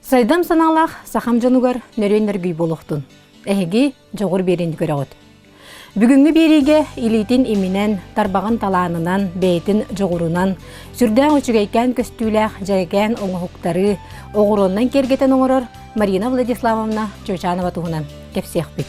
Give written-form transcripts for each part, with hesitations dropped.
Сайдам санаалаах сахам дьонугар нөрүөн нөргүй буолуохтун. Эһиги дьоҕур биэрин көрөҕүт. Бүгүҥҥү биэриигэ илиитин иминэн, тарбаҕын талаанынан, бэйэтин дьоҕурунан, сүрдээх үчүгэйкээн көстүүлээх дьэрэкээн оҥоһуктары оҕуруоннан киэргэтэн оҥорор Марина Владиславовна Чочанова туһунан кэпсиэхпит.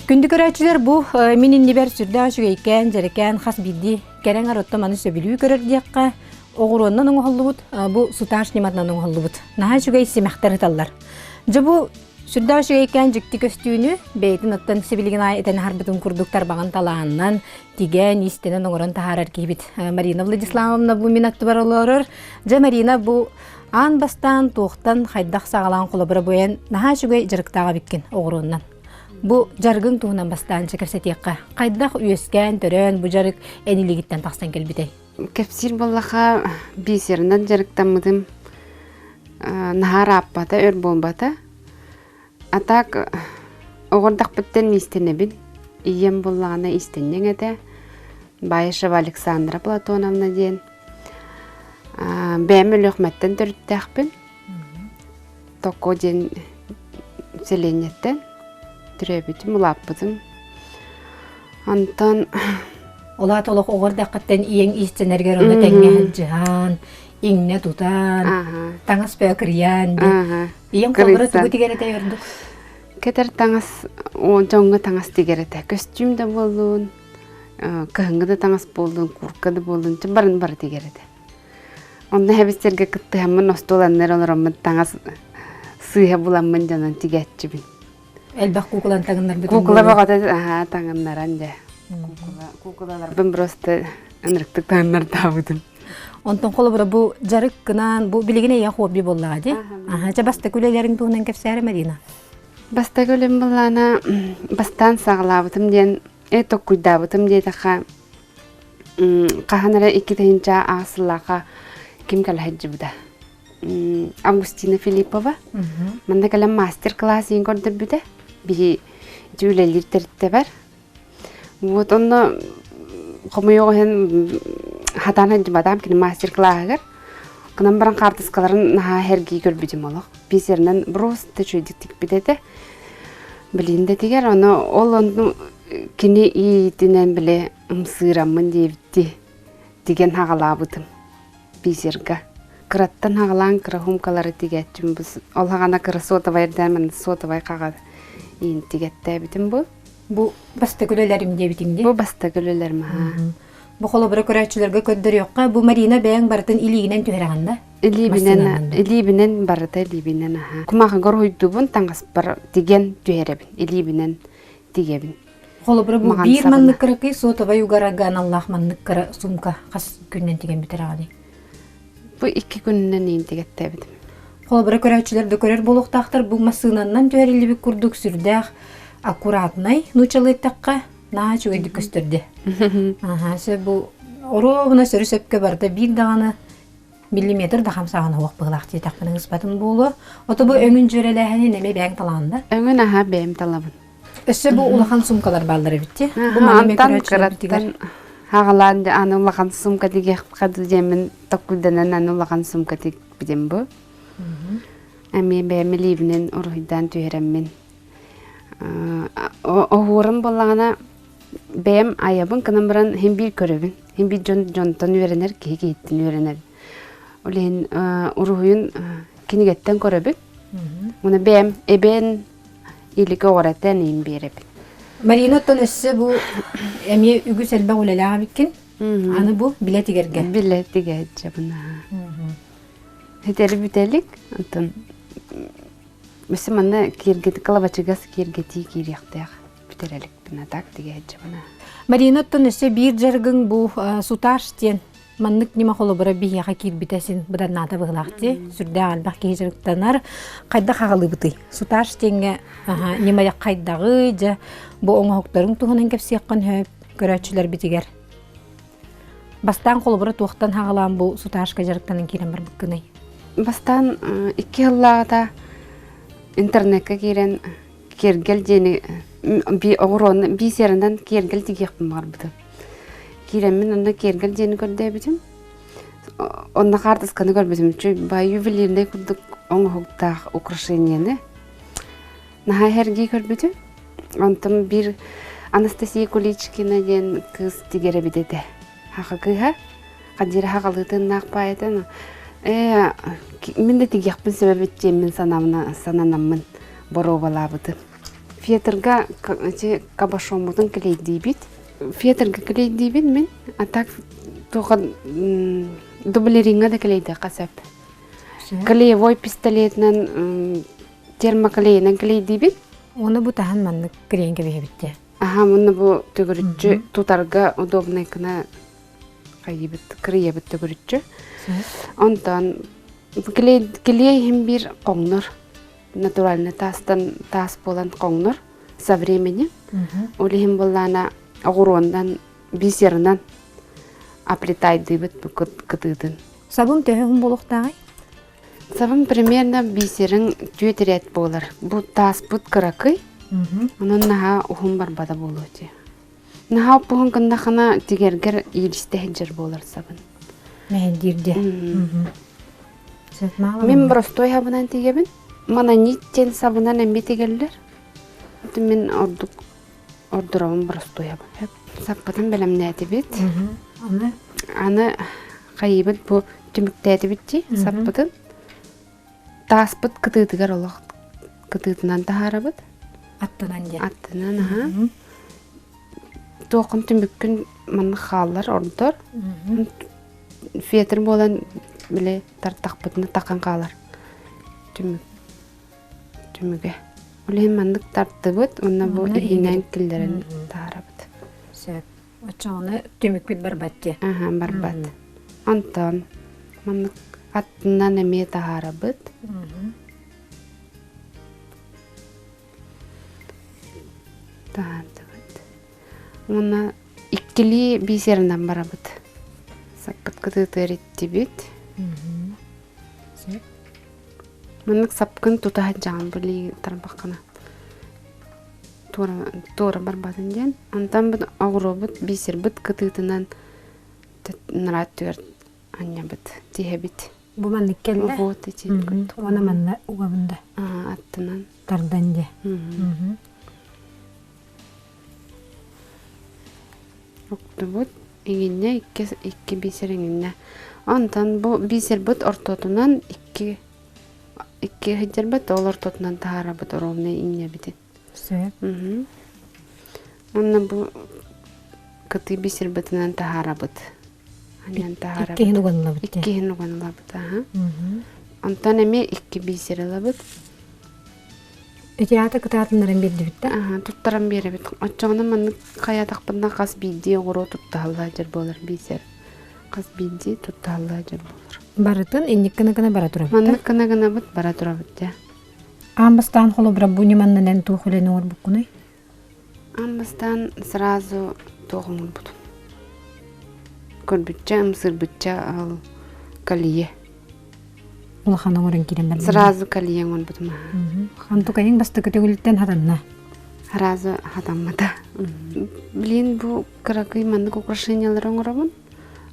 Күндү көрөөччүлэр бу мин иннибэр сүрдээх үчүгэйкээн, дьэрэкээн хас биирдии кэрэҥ арытта маны сөбүлүү көрөр диэххэ, оҕуруоннан оҥоһуллубут, бу сутаж ньыматынан оҥоһуллубут. Наһаа үчүгэй симэхтэр ыталлар. Дьэ бу сүрдээх үчүгэйкээн дьикти көстүүнү бэйэтин оттон сибилигин аайы этэн аһарбытын курдук тарбаҕын талаанынан тигэн, иистэнэн оҥорон таһаарар киһибит Марина Владиславовна бу мин аттыбар олорор. Дьэ, Марина, бу аан бастаан туохтан хайдах саҕалаан холобура бу эн наһаа үчүгэй дьарыктаах эбиккин оҕуруоннан. Бу дьарыгыҥ туһунан бастаан кэпсэтиэххэ. Хайдах үөскээн, төрөөн бу дьарык эн илиигиттэн тахсан кэлбитэй? Кэпсиир буоллаха бисерынан дьарыктаммытым наһаа ырааппата, өр буолбата. А так оҕордохпуттан иистэнэбин. Ийэм буоллаҕына иистэнньэҥ этэ. Баишева Александра Платоновна диэн. Бэйэм Өлүөхүмэттэн төрүттээхпин. Токо диэн сэлиэнньэттэн төрөөбүтүм, улааппытым. Онтон Улаат олох оҕордаххыттан ийэҥ иистэнэргэр онно тэҥҥэ сылдьыһан, иҥнэ тутан, таҥас бөҕө кырыйан Ийэм холобура тугу тигэр этэй ордук? Кэтэр таҥас, дьоҥҥо таҥас тигэр этэ. Көстүүм да буоллун, кыһыҥҥы да таҥас буоллун, курка да буоллун, барын бары тигэр этэ. Онно эбистергэ кыттыһаммын остуол аннар олороммун таҥас сыыһа буламмын дьонон тигээччибин. Элбэх куукулан таҥыннарбытын Куукула бөҕөтө аһаа таҥыннаран дьэ. Куукулаларбын просто ынырыктык таҥыннардаабытым. Онтон холобура бу дьарык гынан, бу билигин эйэ хобби буоллаҕа дии. Аха, чэ бастакы үлэлэриҥ туһунан кэпсээрэ Марина. Бастакы үлэм былаана бастаан саҕалаабытым диэн, э токкуйдаабытым диэтэххэ, хаһан эрэ 2 тыһыынча сыллаахха ким кэлэ сылдьыбыта. Августина Филиппова. Манна кэлэн мастер-класс иин көрдөрбүтэ. Биһи ити үлэлиир тэрилтэбэр. Вот онно хомойуох иһин хатаан сылдьыбатаам кини мастер-класыгар. Кынан баран хаартыскаларын наһаа сэргии көрбүтүм олох. Бисеринэн просто үчүгэйдик тикпит этэ. Билин да тигэр, ону ол онну кини иитинэн били ымсыыраммын диэбитти тигэн хаҕалаабытым бисерга. Кыраттан хаҕалаан кыра хумкалары тигээччим бу ол хаҕана кыра сотовай эрдээн сотовай хаҕа иин тигэттээбитим бу. Бу бастакы үлэлэрим диэбитиҥ дии? Бу бастакы үлэлэрим аһаа. Бу холобура көрөөччүлэргэ көрдөрүөххэ, бу Марина бэйэҥ барытын илиигинэн түһэрэҕин да? Илиибинэн, илиибинэн барыта илиибинэн аһаа. Кумааҕыга уруһуйдуубун, таҥаспар тигэн түһэрэбин, илиибинэн тигэбин. Холобура бу биир маннык кыракый сотовай угарарга аналлаах маннык кыра сумка хас күнүнэн тигэн бүтэрэҕиний? Бу 2 күнүнэн иин тигэттээбитим. Холобура көрөөччүлэр да көрөр буолуохтаахтар бу массыынаннан түһэриллибит курдук сүрдээх аккуратнай нууччалыы эттэххэ наһаа үчүгэйдик көстөрдө. Аха, сөп бу оруобуна сөрү сөпкө барда биир даҕаны миллиметр да хамсааһын уох быһылаах диэтэхпинэ ыспатын буолуо. Ото бу өҥүн дьүөрэлээһини эмиэ бэйэҥ талаҕын да? Өҥүн аһа бэйэм талабын. Өссө бу улахан суумкалар бааллар эбит дии. Бу маны Антан кыраттан хаҕалаан аны улахан сумка тигиэххэ диэммин токкуйданан аны улахан сумка тикпитим бу. Эмиэ бэйэм илиибинэн уруһуйдаан түһэрэммин. Оһуорум буоллаҕына бэйэм айабын гынан баран син биир көрөбүн. Син биир дьон дьонтон үөрэнэр, киһи киһиттэн үөрэнэр. Ол иһин уруһуйун кинигэттэн көрөбүн. Уна бэйэм эбэн илик оҕуратан иин биэрэбин. Марина оттон өссө бу эмиэ үгүс элбэх үлэлээх эбиккин. Аны бу билэ тигэргэ. Билэ тигээччэбин. Хитери бүтэлик, онтон Өссө манна киэргэти кылабачыгас киэргэтии киириэхтээх бүтэрэликпин а так тигээччэбин. Марина оттон өссө биир дьарыгыҥ бу сутаж диэн маннык ньыма холобура биһиэхэ киирбитэ син быданнаата быһылаах дии. Сүрдээх элбэх киһи дьарыктанар. Хайдах аҕалыыбытый? Сутаж диэҥҥэ ньыма хайдаҕый дьэ бу оҥоһуктарыҥ туһунан кэпсиэххин сөп көрөөччүлэрбитигэр. Бастаан холобура туохтан хаҕалаан бу сутажка дьарыктанан киирэн барбыккыный? Бастаан 2 сыллааҕыта. Интернекка киирэн киэргэл диэни оҕуруону бисеринэн киэргэл тигиэхпин баҕарбытым. Киирэммин онно киэргэл диэни көрдөөбүтүм. Онно хаартысканы көрбүтүм. Бай ювелирнай курдук оҥоһуктаах украшениены наһаа сэргии көрбүтүм. Онтон биир Анастасия Куличкина диэн кыыс тигэр эбит этэ. Хаха кыыһа хадьыра хаҕалыытыннаах паайатын ээ мин да тигиэхпин сөбөбүт диэммин сананаммын боруобалаабытым. Фетрга ити кабошоммутун клейдиибит. Фетрга клейдиибин мин, а так туоха дублериҥҥа да клейдиэххэ сөп. Клеевой пистолетынан термоклейынан клейдиибин. Уонна бу таһан маннык клейин кэбиһэбит дии. Аха, мунна бу төгүрүччү тутарга удобный гына хайыбыт, кырыйабыт төгүрүччү. Онтон клей, клей иһин биир хоҥнор. Натуральный таастан таас буолан хоҥнор со временем. Ол иһин буоллаана оҕуруоннан, бисерынан оплетайдыыбыт бу кытыытын. Сабын төһө уһун буолуохтааҕый? Сабын примерно бисериҥ түөрт ряд буолар. Бу тааспыт кыракый, онон наһаа уһун барбата буолуо дии. Наһаа уппуһун гыннахына тигэргэр иилистэ сылдьар буолар сабын. Мэһэйдиир дии. Мин боростуой сабынан тигэбин. Мононит диэн сабынан эмиэ тигэллэр. Мин ордук ордоробун боростуой сабын. Саппытын бэлэмнээтибит. Аны Аны хайыыбыт бу түмүктээтибит дии саппытын. Тааспыт кытыытыгар олох кытыытынан таһаарабыт. Аттынан диэн. Аттынан аһа. Туоххун түмүккүн манна хааллар ордор. Фетр буолан били тартахпытына тахан хаалар түмүк түмүгэ. Ол иһин маннык тартыбыт уонна бу иһинэн киллэрэн таһаарабыт. Сөп. Оччоҕуна түмүкпүт барбат дии. Аха, барбат. Онтон маннык аттынан эмиэ таһаарабыт. Таһаардыбыт. Уонна иккилии бисеринэн барабыт. Саппыт кытыытыгар иттибит. Сөп. Маннык сапкын тута сылдьаҕын били тарбаххына. Туора, туора барбатын диэн. Онтон бу оҕуруобут бисербит кытыытынан нараат түгэр анньабыт, тиһэбит. Бу маннык кэллэ. Вот ити. Уонна манна угабын да. Аттынан. Тардан дьэ. Уктубут иҥиннэ икки, икки бисер иҥиннэ. Онтон бу бисербит ортотунан икки икки сылдьарбыт, ол ортотунан таһаарабыт ровно иҥнэбитин. Сөп. Уонна бу кытыы бисербитинэн таһаарабыт. Анньан таһаарабыт. Иккиһин уган ылабыт. Иккиһин уган ылабыт, аха. Онтон эмиэ икки бисер ылабыт. Ити аата кытаатыннаран биэрдибит да? Аха, туттаран биэрэбит. Оччоҕуна маннык хайаатахпытына хас биирдии оҕуруо туттаһаллар дьэр буолар бисер. Хас биирдии туттаһаллар дьэр буолар. Барытын инник гына гына бара турабыт. Маннык гына гынабыт бара турабыт дьэ. Аан бастаан холобура бу ньыманнан эн туох үлэни оҥорбуккунуй? Аан бастаан сразу туох оҥорбутум. Көрбүччэ, ымсыырбычча ол колье. Улахан оҥорон киирэн барбын. Сразу колье оҥорбутум. Онтукайыҥ бастакы төгүлүттэн хатанна. Сразу хатаммата. Блин, бу кыракый маннык украшениялары оҥоробун.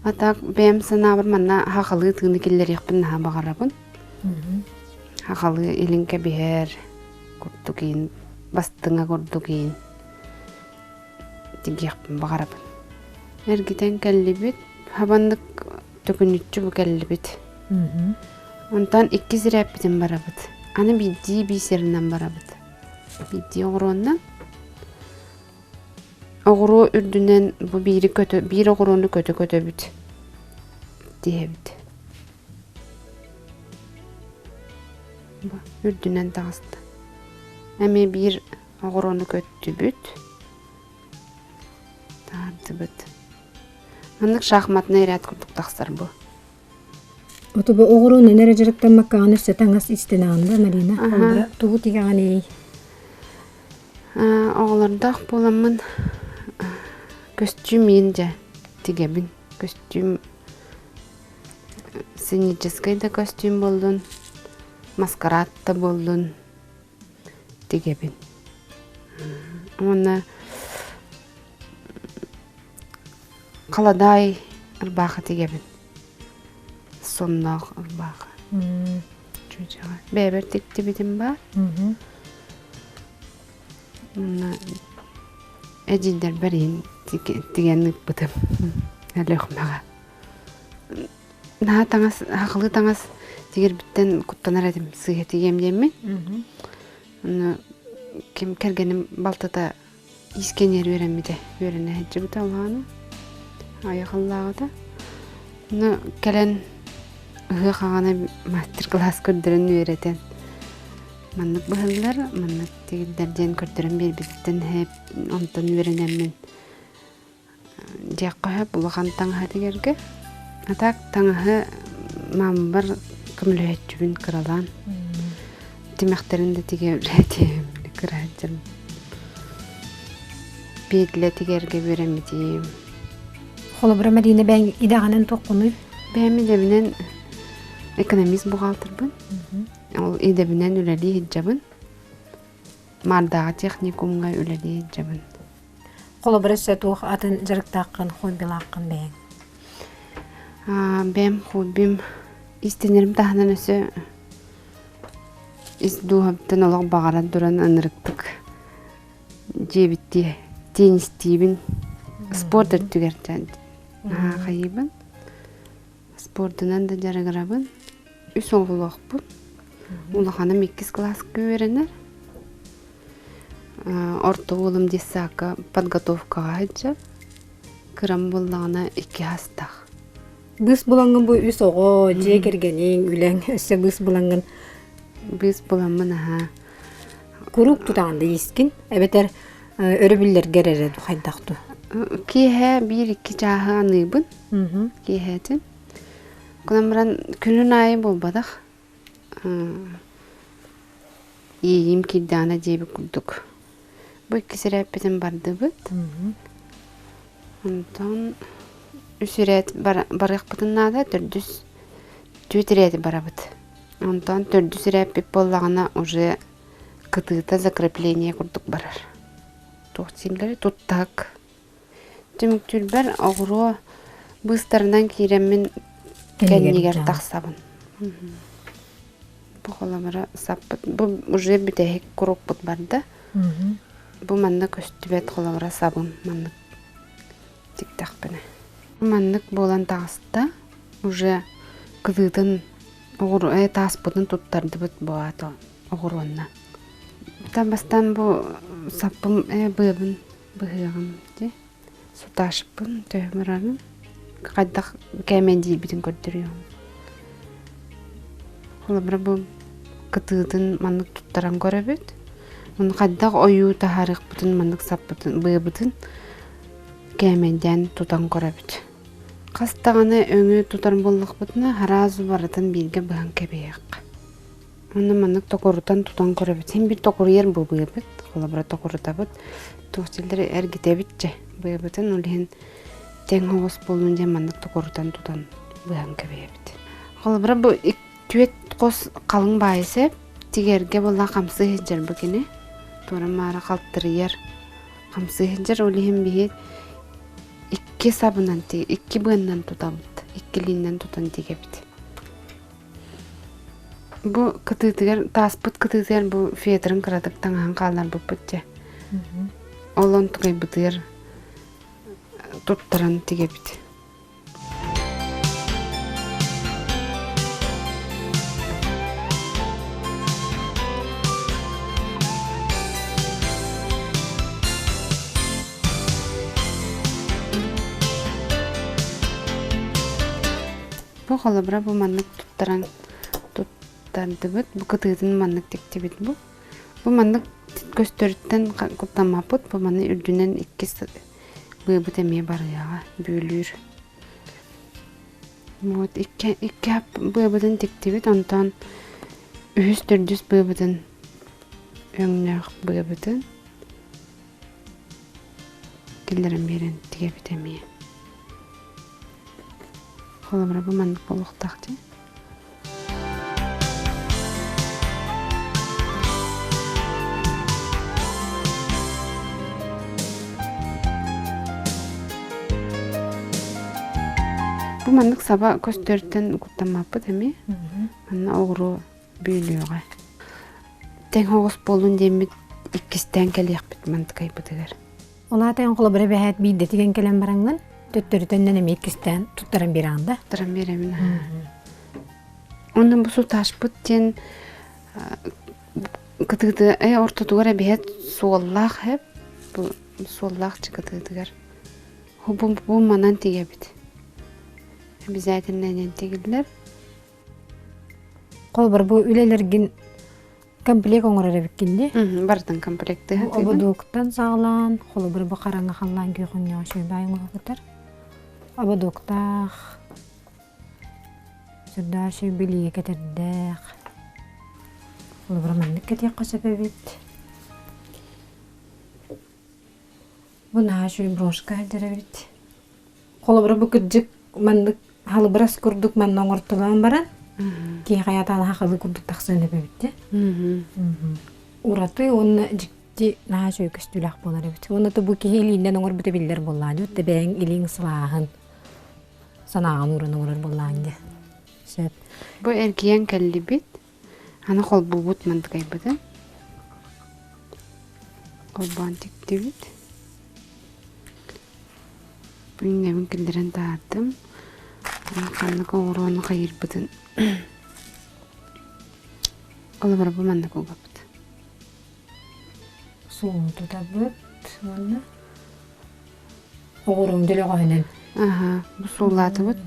А так бэйэм санаабар манна хахалыы тыыны киллэриэхпин наһаа баҕарабын. Хахалыы илин кэбиһэр курдук иин, бастыҥа курдук иин тигиэхпин баҕарабын. Эргитэн кэллибит, хабаннык төкүнүччү бу кэллибит. Онтон иккис ирээппитин барабыт. Аны биирдии бисеринэн барабыт. Биирдии оҕуруоннан. Оҕуруо үрдүнэн бу биири көтө, биир оҕуруону көтө-көтөбүт диэбит. Бу үрдүнэн таҕыста. Эмиэ биир оҕуруону көттүбүт. Таһаардыбыт. Маннык шахматный ряд курдук тахсар бу. Ото бу оҕуруонан эрэ дьарыктаммаккаҕын өссө таҥас истэнэҕин да, Марина? Холобура, тугу тигэҕиний? Оҕолордоох буоламмын көстүүм иин дьэ тигэбин. Көстүүм сценическэй да көстүүм буоллун, маскарад да буоллун. тигэбин. Уонна халадаай ырбаахы тигэбин. Сонноох ырбаахы. Чүчэҕэ. Бэйэбэр тиктибитим баар. Уонна эдьиийдэрбэр иһин тигэн ыыппытым. Өлүөхүмэҕэ. Наһаа таҥас, хахылыы таҥас тигэрбиттэн куттанар этим, сыыһа тигиэм диэммин. Ону ким кэргэним балтата иискэниэр үөрэммитэ, үөрэнэ сылдьыбыта улаана, айахаллааҕыта. Ону кэлэн ыһыах аҕаны мастер-класс көрдөрөн үөрэтэн маннык быһыллар, маннык тигиллэр диэн көрдөрөн биэрбититтэн онтон үөрэнэммин диэххэ сөп улахан таҥаһа тигэргэ. А так таҥаһы маамабар көмөлөһөөччүбүн кыралаан тимэхтэрин да тигэ үлээтиэм кыра сылдьарым. Петля тигэргэ үөрэммитим. Холобура Марина бэйэҥ идэҕинэн туоххунуй? Бэйэм идэбинэн экономист бухгалтырбын. Ол идэбинэн үлэлии сылдьабын. Маардааҕы техникумҥа үлэлии сылдьабын. Холобура өссө туох атын дьарыктааххын, хоббилааххын бэйэҥ? Бэйэм хоббим истинэрим таһынан өссө ис дууһабыттан олох баҕаран туран ынырыктык дьиэбиттии теннистиибин спорт өттүгэр наһаа хайыыбын спордунан да дьарыгырабын үс оҕолоохпун улаханым иккис кылааска үөрэнэр Орто уолум детсадка подготовкаҕа сылдьар. Кырам буоллаҕына икки астаах. Быыс булаҥҥын бу үс оҕо, дьиэ кэргэниҥ, үлэҥ өссө быыс булаҥҥын Быыс буламмын аһаа. Куруук тутаҕын да иискин эбэтэр өрөбүллэргэр эрэ хайдах дуу? Киэһэ биир-икки чааһы аныыбын. Киэһэтин. Гынан баран күнүн аайы буолбатах. Иэйиим киирдэҕинэ диэбит курдук. Бу иккис ирээппитин бардыбыт. Онтон үс ирээт барыахпытын наада, төрдүс түөрт ирээти барабыт. Онтон төрдүс ирээппит буоллаҕына уже кытыыта закрепление курдук барар. Туох дииллэрий туттаһык. Түмүктүүрбэр оҕуруо быыстарынан киирэммин кэннигэр тахсабын. Бу холобура саппыт бу уже бүтэһик курукпут барда. Бу манна көстүбэт холобура сабым маннык тиктэхпинэ. Маннык буолан таҕыста. Уже кытыытын оҕуруо тааспытын туттардыбыт бу аата оҕуруонна. Бастаан бу саппым быабын быһыаҕым дии сутаашпын төһө барарын хайдах кээмэйдиирбитин көрдөрүөҕүм холобура бу кытыытын маннык туттаран көрөбүт ону хайдах ойуу таһаарыахпытын маннык саппытын быабытын кээмэйдээн тутан көрөбүт хас даҕаны өҥү тутар буоллахпытына сразу барытын бииргэ быһан кэбиһиэххэ Онно маннык токурутан тутан көрөбүт. Син биир токуруйар бу быабыт. Холобура токурутабыт. Туох силлэри эргитэбит чэ. Быабытын ол иһин тэҥ оҕус буоллун диэн маннык токурутан тутан быһан кэбиһэбит. Холобура бу түөрт хос халыҥ баайы сөп. Тигэргэ буолла хамсыы сылдьар бу кини. Туора-маара халтырыйар. Хамсыы сылдьар ол иһин биһи икки сабынан икки быаннан тутабыт. Икки илиинэн тутан тигэбит. Бу кытыытыгар, тааспыт кытыытыгар бу фетрын кыратык таҥаһын хаалларбыппыт дьэ. Ол онтукайбытыгар туттаран тигэбит. Бу холобура бу маннык туттаран туттардыбыт. Бу кытыытын маннык тиктибит бу. Бу маннык көстөрүттэн куттаммаппыт. Бу маны үрдүнэн иккис быабыт эмиэ барыаҕа бүөлүүр. Вот икки, икки быабытын тиктибит, онтон үһүс төрдүс быабытын өҥнөөх быабытын киллэрэн биэрэн тигэбит эмиэ. Холобура бу маннык буолуохтаах дии. маннык саба көстөртөн куттаммаппыт эмиэ. Манна оҕуруо бүөлүөҕэ. Тэҥ оҕус буолун диэммит иккистээн кэлиэхпит мантыкайбытыгар. Ол аата эн холобура бэһээт биирдэ тигэн кэлэн бараҥҥын төттөрүтэннэн эмиэ иккистээн туттаран биэрэҕин да? Туттаран биэрэбин. Онон бу суташпыт диэн кытыыты ортотугар эбиһэт суоллаах хэп бу суоллаах кытыытыгар бу, бу манан тигэбит обязательно тигиллэр Холобур бу үлэлэргин комплект оҥорор эбиккин дии? Барытын комплекты Ободуоктан саҕалаан, холобур бу хараҥа халлаан күөх өҥнөөх үчүгэй оҥоһуктар. Ободуоктаах, сүрдээх үчүгэй билиигэ кэтэрдээх. Холобура маннык кэтиэххэ сөп эбит. Бу наһаа үчүгэй брошка сылдьар эбит. Холобура бу кырдьык маннык халыбырас курдук манна оҥортолоон баран киһи хайатаан хахалы курдук тахсыан эбит дии. Ураты уонна дьикти наһаа үчүгэй көстүүлээх буолар эбит. Уонна бу киһи илиинэн оҥорбута биллэр буоллаҕа дии. Бэйэҥ илииҥ сылааһын санааҕын ууран оҥорор буоллаҕыҥ дии. Сөп. Бу эргийэн кэллибит. Аны холбуубут мантыкайбытын. Холбоон тиктибит. Иҥнэбин киллэрэн таһаардым. Ханнык оҕуруону хайыырбытын Холобура бу маннык угабыт. Суолун тутабыт уонна оҕуруом дөлөҕөһүнэн. Аха, бу суулаатыбыт.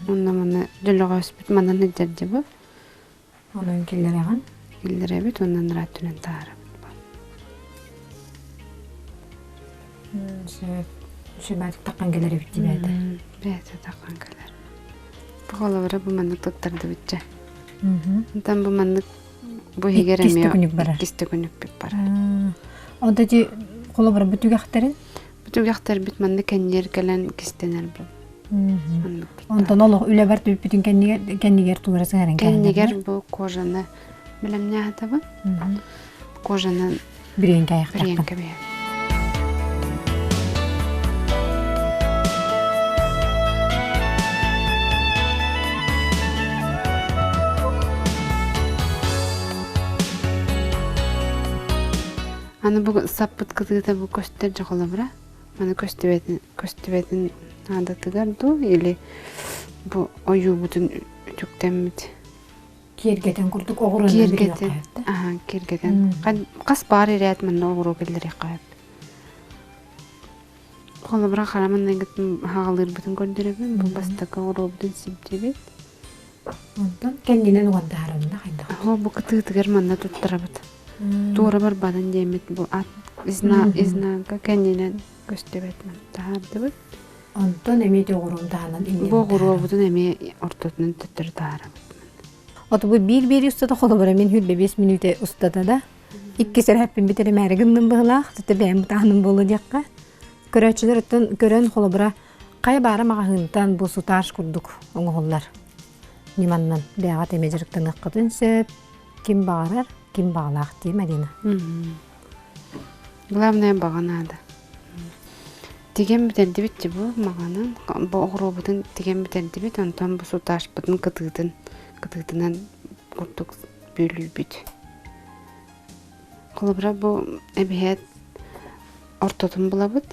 Уонна маны дөлөҕөспүт манан илдьэрдибит. Онон киллэрэҕин? Киллэрэбит уонна анараа өттүнэн таһаарабыт. Сөп. Сүбээтик таххан кэлэр эбит дибээтэ. Бэйэтэ таххан кэлэр. Бу холобура бу маннык туттардыбытча. Онтон бу маннык бу иһигэр эмиэ иккис төкүнүкпүт барар. Онто ити холобура бу түгэхтэрин? Бу түгэхтэрбит маннык кэнниэр кэлэн кистэнэр бу. Онтон олох үлэ бар түппүтүн кэннигэр кэннигэр тугара сыһарын кэннигэр бу кожаны бэлэмнээхтабын. Кожаны бүрүөн кайахтахпын. Бүрүөн кэбиһэн. Аны бу саппыт кытыыта бу көстөр дьоҕолобура. Маны көстүбэтин көстүбэтин наадатыгар дуу или бу ойуубутун үтүктэммит Киэргэтэн курдук оҕуруонан киэргэтэн аха киэргэтэн хас баар ирээт манна оҕуруо киллэриэххэ сөп холобура хара манныгытын хаҕалыырбытын көрдөрөбүн бу бастакы оҕуруобутун сибдибит онтон кэннинэн уган таһаарабына хайдах Оһо бу кытыытыгар манна туттарабыт туора барбатын диэммит бу ат изнанка кэннинэн көстүбэт таһаардыбыт Онтон эмиэ оҕуруон таһынан Бу оҕуруобутун эмиэ ортотунан төттөрү таһаарабыт. Ото бу биир-биир устата холобура мин 25 мүнүүтэ устата да иккис эрэһэппин бүтэрэмээри гынным быһылаах, тete бэйэм бытааным буолуо диэххэ. Көрөөччүлэр оттон көрөн холобура хайа баара маҕаһыынтан бу сутаж курдук оҥоһуллар ньыманнан бэйэҕэ эмэ дьарыктаныаххытын сөп. Ким баҕарар, ким баҕалаах дии Марина. Главное баҕа наада. Тигэн бүтэрдибит дии бу маҕанан бу оҕуруобутун тигэн бүтэрдибит онтон бу суташпытын кытыытын кытыытынан курдук бүөлүүбүт. Холобура бу эбиһээт ортотун булабыт.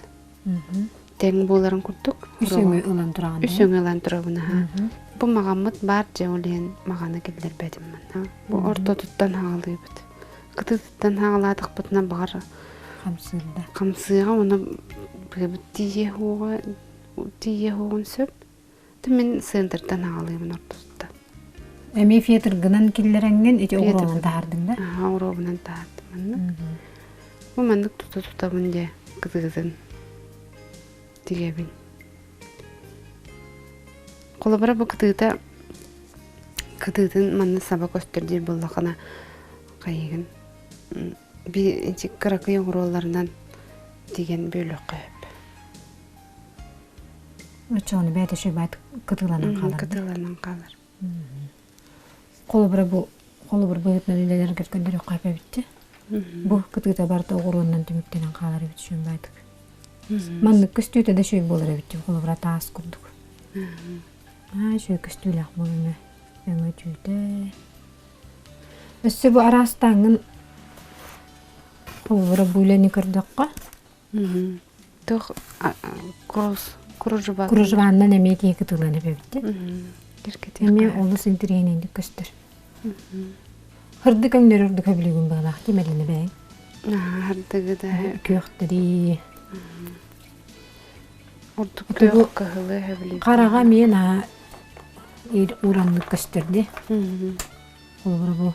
Тэҥ буоларын курдук. Үс өҥү ылан тураҕын. Үс өҥү ылан турабын аха. Бу маҕаммыт баар дьэ ол иһин маҕаны киллэрбэтим манна. Бу ортотуттан хаалыыбыт. Кытыытыттан хаалаатахпытына баҕар хамсыырда. Хамсыаҕа уонна быабыт тиийиэ уоҕа тиийиэ уоҕун сөп. Мин центртан аҕалыыбын ортотуттан. Эмиэ фетргынан киллэрэҥҥин ити оҕуруонан таһаардыҥ да? Аха, оҕуруобунан таһаардым маннык. Бу маннык тута тутабын дьэ кытыытын тигэбин. Холобура бу кытыыта кытыытын манна саба көстөр диир буоллахына хайыгын би кыракый оҕуруолларынан тигэн бөлөххө сөп. Оччоҕуна бэйэтэ шөбаат кытыыланан хаалар. Кытыыланан хаалар. Холобура бу холобур быһыытынан үлэлэргэр көрдөрүөххэ эбитти. Бу кытыыта барыта оҕуруоннан түмүктэнэн хаалар эбит шөбаатык. Маннык көстүүтэ да шөй буолар эбит холобура таас курдук. Аа, үчүгэй көстүүлээх буолуҥа. Өҥө түүтэ. Өссө бу араастааҥҥын холобура бу үлэни көрдөххө Туох кросс кружева кружеваннан эмиэ киһи кытылан эбэбит Эмиэ олус интэриэһинэйдик көстөр. Хырдык өҥнөр ордук сөбүлүүгүн баҕалаах тимэринэ бэйэҥ. Хардыгы да Күөхтэри. Ордук күөх кыһылы сөбүлүүбүн. Хараҕа эмиэ наһаа ураннык көстөр дии. Холобура бу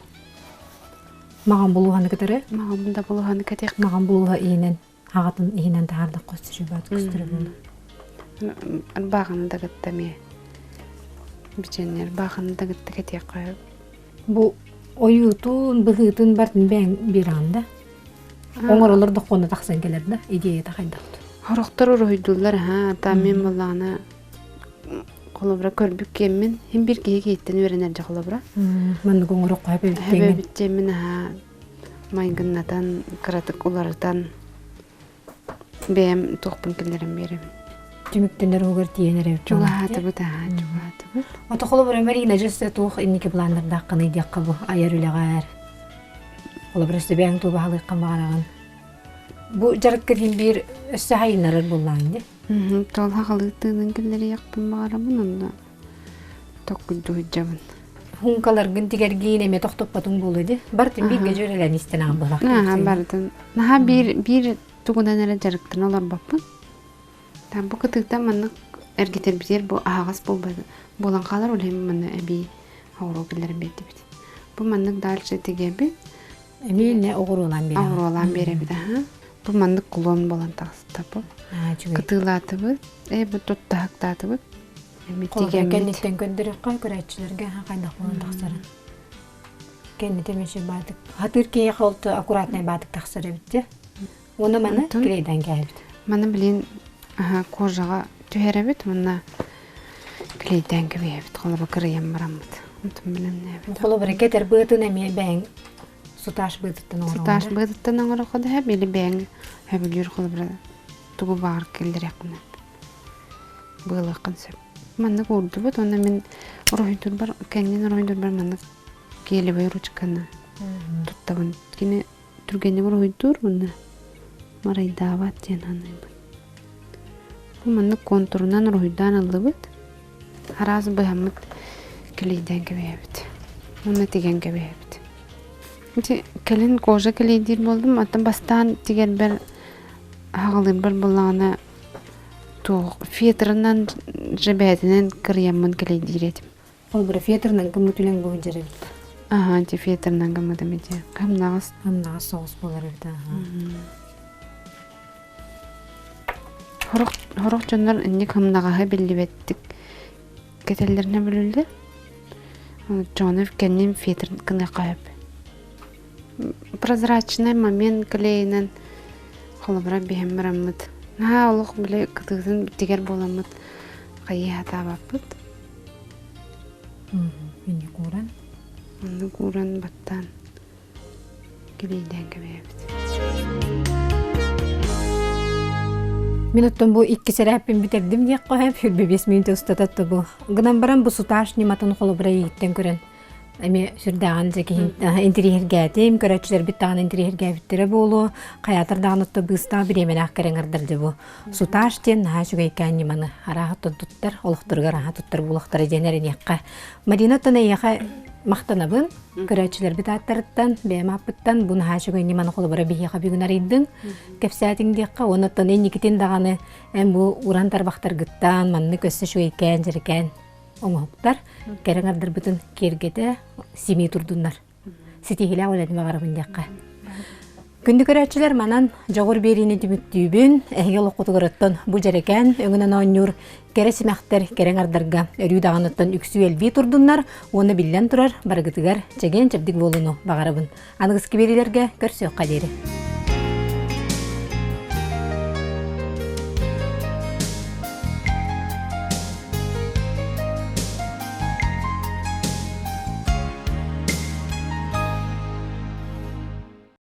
маҕан булууһаны кытары. Маҕан да булууһаны кэтиэх. Маҕан булууһа иинэн аҕатын иһинэн таһаардахха өссө көстөрө буолла. Арбааҕаны да кытта эмиэ бичэннэр арбааҕаны да кытта кэтиэххэ Бу ойуутун, быһыытын бартын бэйэҥ биэрэҕин да? Оҥоролор дохуона тахсан кэлэр да? Идеята хайдах? Хорохтор уруһуйдууллар аһаа, та мин буоллаҕына холобура көрбүт киэммин, хин бир киһи киһиттэн үөрэнэр дьэ холобура. Маннык оҥороххо хэбэбит диэммин аһаа майгыннатан, кыратык уларытан бэйэм туохпун киллэрэн биэрэбин. Түмүктэнэр уһугар тиийэн эрэбит. Чугаһаатыбыт аһаа, чугаһаатыбыт. Ото холобура Марина дьэ туох инники планнардааххыный диэххэ бу айар үлэҕэр. Холобура өссө туубаһалыаххын баҕараҕын. Бу дьарыкка диэн биир өссө хайыннарар буоллаҕыҥ дии. Тол хаҕалыы тыынын киллэриэхпин баҕарабын онно токкуйдуу сылдьабын. Хункаларгын тигэргиин эмиэ тохтоппотуҥ буолуо дии. Бартын бииргэ дьүөрэлээн истэн аҕам буолах. Наһаа бардын. Наһаа биир биир тугунан эрэ дьарыктана олорбоппун. Там бу кытыыта маннык эргитэрбитигэр бу аһаҕас буолан хаалар ол иһин манна эбии оҕуруо киллэрэн биэрдибит. Бу маннык дальше тигэбит. Эмиэ не оҕуруолаан биэрэбит. Оҕуруолаан биэрэбит аһа. Бу маннык кулон буолан таҕыста бу. Кытыылаатыбыт, э бу туттаһыктаатыбыт. Эми тигэммит. Кэнниттэн көрдөрөххө көрөөччүлэргэ хайдах буолан тахсарын. Кэннитэ мүчү баатык. Хатыр киһи холту аккуратнай баатык тахсар эбит дии. Уонна маны клейдан кээбит. Маны билин кожаҕа түһэрэбит уонна клейдээн кэбиһэбит. Холобура кырыйан бараммыт. Онтон билэмнээбит. Холобура кетер быатын эмиэ бэйэҥ суташ быатыттан оҥороҕун. Суташ быатыттан оҥороххо да били бэйэҥ сөбүлүүр холобура тугу баҕар киллэриэххин быалыаххын сөп. Маннык уурдубут уонна мин уруһуйдурбар кэннин уруһуйдурбар маннык гелевай ручканы туттабын. Кини түргэнник уруһуйдуур уонна марайдаабат диэн саныыбын. Бу маннык контурунан уруһуйдаан ыллыбыт. Араас быһаммыт клейдээн кэбиһэбит. Уонна тигэн кэбиһэбит. Ити кэлин кожа клейдиир буоллум, оттон бастаан тигэрбэр аҕалыырбар буоллаҕына туох фетрынан жэбээтинэн кырыйаммын клейдиир этим. Холобура фетрынан гыммыт үлэҥ бу сылдьар эбит. Аһаа, ити фетрынан гыммытым ити. Хамнаҕас. Хамнаҕас соҕус буолар эбит аһаа. Сорох, сорох дьоннор инник хамнаҕаһы биллибэттик кэтэллэринэ билэллэр. Дьону кэннин фетр гыныахха сөп. Прозрачный момент клейинэн холобура биһэн бараммыт. Наһаа олох били кытыытын тигэр буоламмыт хайыы сатаабаппыт. Инник ууран. Оннук ууран баттаан килийдээн кэбиһэбит. Мин оттон бу икки сэрээппин бүтэрдим диэххэ сөп, 25 мүнүүтэ устата бу. Гынан баран бу суташ ньыматын холобура иһиттэн көрөн эмиэ сүрдээҕин дьэ киһи интириэһиргээтим, көрөөччүлэрбит даҕаны интириэһиргээбиттэрэ буолуо, хайаатар даҕаны отто быыстаах бириэмэлээх кэрэҥэрдэр дьэ бу Суташ диэн наһаа үчүгэйкээн ньыманы арааһыттан туттар, олохторугар аһа туттар буолуохтара диэн эрэниэххэ. Марина оттон эйиэхэ махтанабын. Көрөөччүлэрбит ааттарыттан, бэйэм ааппыттан бу наһаа үчүгэй ньыманы холобура биһиэхэ бүгүн арыйдыҥ, кэпсээтиҥ диэххэ. Уонна оттон инникитин даҕаны эн бу уран тарбахтаргыттан маннык өссө үчүгэйкээн, дьэрэкээн оҥоһуктар кэрэ аҥардарбытын киэргэтэ, симии турдуннар. ситиһиилээх үлэни баҕарабын диэххэ. Күндү көрөөччүлэр, манан дьоҕур биэриини түмүктүүбүн. Эһиги олоххутугар оттон бу дьэрэкээн өҥүнэн оонньуур кэрэ симэхтэр кэрэ аҥардарга өрүү даҕаны оттон үксүү элбии турдуннар уонна биллэн турар барыгытыгар чэгиэн-чэбдик буолууну баҕарабын. Аныгыскы биэриилэргэ көрсүөххэ диэри.